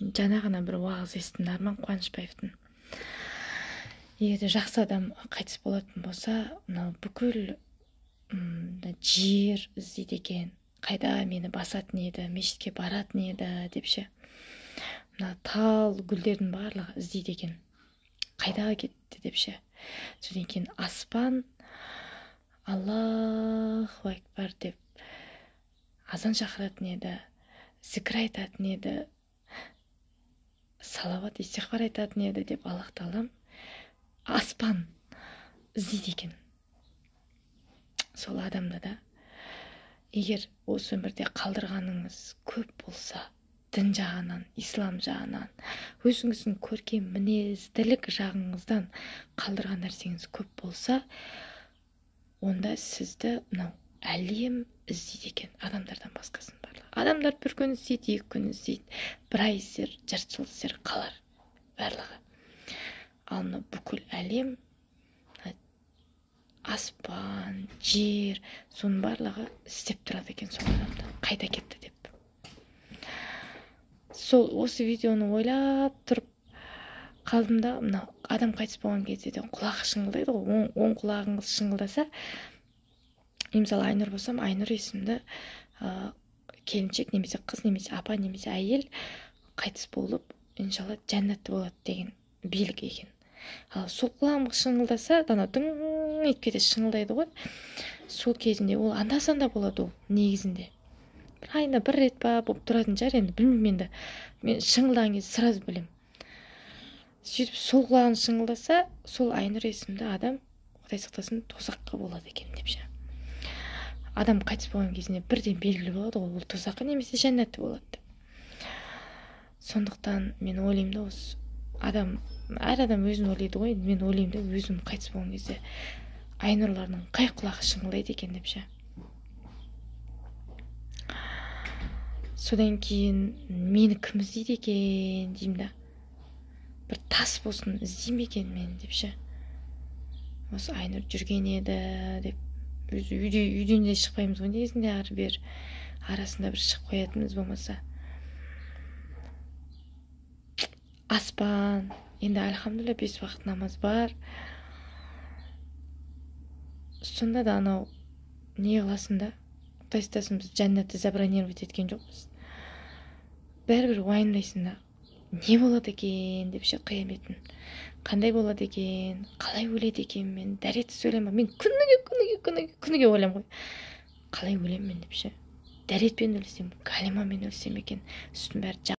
Жаңа ғана бір уағыз естідім Арман Қуанышбаевтың. Егер де жақсы адам қайтыс болатын болса, мынау бүкіл жер іздейді екен. Қайда мені басатын еді, мешітке баратын еді деп ше. Мына тал гүлдердің барлығы іздейді екен. Қайда кетті деп ше. Содан кейін аспан Аллаху акбар деп азан шақыратын еді, зікір айтатын еді, салауат, истиғфар айтатын еді деп Аллах тағалам аспан іздейді екен сол адамды да. Егер осы өмірде қалдырғаныңыз көп болса, дін жағынан, ислам жағынан, өзіңіздің көркем мінезділік жағыңыздан қалдырған нәрсеңіз көп болса, онда сізді мынау әлем іздейді екен, адамдардан басқасын барлығы. Адамдар бір күн іздейді, екі күн іздейді, бір ай іздер, жарты жыл іздер, қалар барлығы. Ал мынау бүкіл әлем, аспан, жер, соның барлығы іздеп тұрады екен сол адамды, қайда кетті деп. Сол осы видеоны ойлап тұрып қалдым да, мынау адам қайтыс болған кезде де құлағы шыңылдайды ғой, оң құлағыңыз шыңылдаса, мен мысалы Айнұр болсам, Айнұр есімді келіншек немесе қыз немесе апа немесе әйел қайтыс болып, иншалла жәннатты болады деген белгі екен. Ал сол құлағым шыңылдаса, анау дың етіп кетеді, шыңылдайды ғой. Сол кезінде ол анда-санда болады ол негізінде. Бір айына бір рет па болып тұратын шығар енді, білмеймін енді. Мен шыңылдаған кезде сразу білемін. Сөйтіп сол құлағын шыңылдаса, сол Айнұр есімді адам, Құдай сақтасын, тозаққа болады екен деп ше. Адам қайтыс болған кезінде бірден белгілі болады ғой, ол тозаққа немесе жәннатты болады деп. Сондықтан мен ойлаймын да, осы адам, әр адам өзін ойлайды ғой, мен ойлаймын да, өзім қайтыс болған кезде Айнұрлардың қай құлағы шыңылдайды екен деп ше. Содан кейін мені кім іздейді екен деймін да. Бір тас болсын іздей ме екен мен деп ше. Осы Айнұр жүрген еді деп. Үйден де шықпаймыз ғой негізінде, ары бері арасында бір шығып қоятынымыз болмаса. Аспан, енді альхамдулилля 5 уақыт намаз бар. Сонда да анау не қыласың да, Құдай сақтасын, біз жәннатты забронировать еткен жоқпыз. Бәрібір уайымдайсың да, не болады екен деп ше, қияметін. Қандай болады екен, қалай өледі екен мен, дәретсіз өлемін ба? Мен күніге ойлаймын ғой. Қалай өлемін мен деп ше. Дәретпен өлсем, калимамен өлсем екен, үстім бәрі